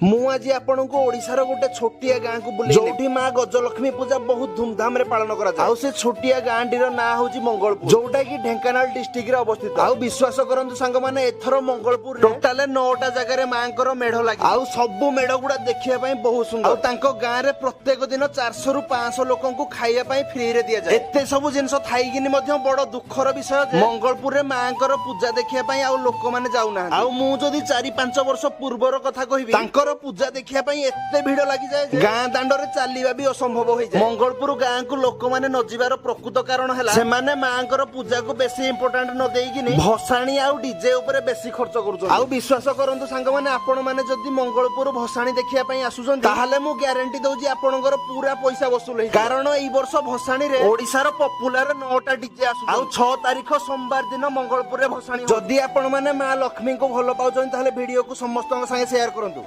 ମୁଁ ଆଜି ଆପଣଙ୍କୁ ଓଡିଶାର ଗୋଟେ ଛୋଟିଆ ଗାଁକୁ ବୁଲେଇ, ଯୋଉଠି ମା ଗଜଲକ୍ଷ୍ମୀ ପୂଜା ବହୁତ ଧୁମଧାମରେ ପାଳନ କରାଯାଏ। ଆଉ ସେ ଛୋଟିଆ ଗାଁଟିର ନାଁ ହଉଛି ମଙ୍ଗଳପୁର, ଯୋଉଟା କି ଢେଙ୍କାନାଳ ଡିଷ୍ଟ୍ରିକ୍ଟରେ ଅବସ୍ଥିତ। ଆଉ ବିଶ୍ୱାସ କରନ୍ତୁ ସାଙ୍ଗମାନେ, ଏଥର ମଙ୍ଗଳପୁର ଟୋଟାଲ 9ଟା ଜାଗାରେ ମାଙ୍କର ମେଢ ଲାଗେ। ଆଉ ସବୁ ମେଢ ଗୁଡା ଦେଖିବା ପାଇଁ ବହୁତ ସୁନ୍ଦର। ଆଉ ତାଙ୍କ ଗାଁରେ ପ୍ରତ୍ୟେକ ଦିନ 400ରୁ 500 ଲୋକଙ୍କୁ ଖାଇବା ପାଇଁ ଫ୍ରିରେ ଦିଆଯାଏ। ଏତେ ସବୁ ଜିନିଷ ଥାଇକିନି ମଧ୍ୟ ବଡ ଦୁଃଖର ବିଷୟ ଯେ ମଙ୍ଗଳପୁରରେ ମାଙ୍କର ପୂଜା ଦେଖିବା ପାଇଁ ଆଉ ଲୋକମାନେ ଯାଉନାହାନ୍ତି। ଆଉ ମୁଁ ଯଦି 4-5 ବର୍ଷ ପୂର୍ବର କଥା କହିବି, ତାଙ୍କର ପୂଜା ଦେଖିବା ପାଇଁ ଏତେ ଭିଡ ଲାଗିଯାଏ ଯେ ଗାଁ ଦାଣ୍ଡରେ ଚାଲିବା ବି ଅସମ୍ଭବ ହେଇଯାଏ। ମଙ୍ଗଳପୁର ଗାଁକୁ ଲୋକମାନେ ନ ଯିବାର ପ୍ରକୃତ କାରଣ ହେଲା, ସେମାନେ ମାଙ୍କର ପୂଜାକୁ ବେଶୀ ଇମ୍ପୋର୍ଟାଣ୍ଟ ନ ଦେଇକିନି ଭସାଣି ଆଉ ଡିଜେ ଉପରେ ବେଶୀ ଖର୍ଚ୍ଚ କରୁଛନ୍ତି। ଆଉ ବିଶ୍ୱାସ କରନ୍ତୁ ସାଙ୍ଗମାନେ, ଆପଣ ମାନେ ଯଦି ମଙ୍ଗଳପୁର ଭସାଣି ଦେଖିବା ପାଇଁ ଆସୁଛନ୍ତି, ତାହେଲେ ମୁଁ ଗ୍ୟାରେଣ୍ଟି ଦଉଛି ଆପଣଙ୍କର ପୁରା ପଇସା ବସୁଲ ହେଇଯିବ। କାରଣ ଏଇ ବର୍ଷ ଭସାଣିରେ ଓଡିଶାର ପପୁଲାର 9ଟା ଡିଜେ ଆସୁଛି। ଆଉ 6 ତାରିଖ ସୋମବାର ଦିନ ମଙ୍ଗଳପୁରରେ ଭସାଣି। ଯଦି ଆପଣ ମାନେ ମା ଲକ୍ଷ୍ମୀଙ୍କୁ ଭଲ ପାଉଛନ୍ତି, ତାହେଲେ ଭିଡିଓକୁ ସମସ୍ତଙ୍କ ସାଙ୍ଗେ ସେୟାର କରନ୍ତୁ।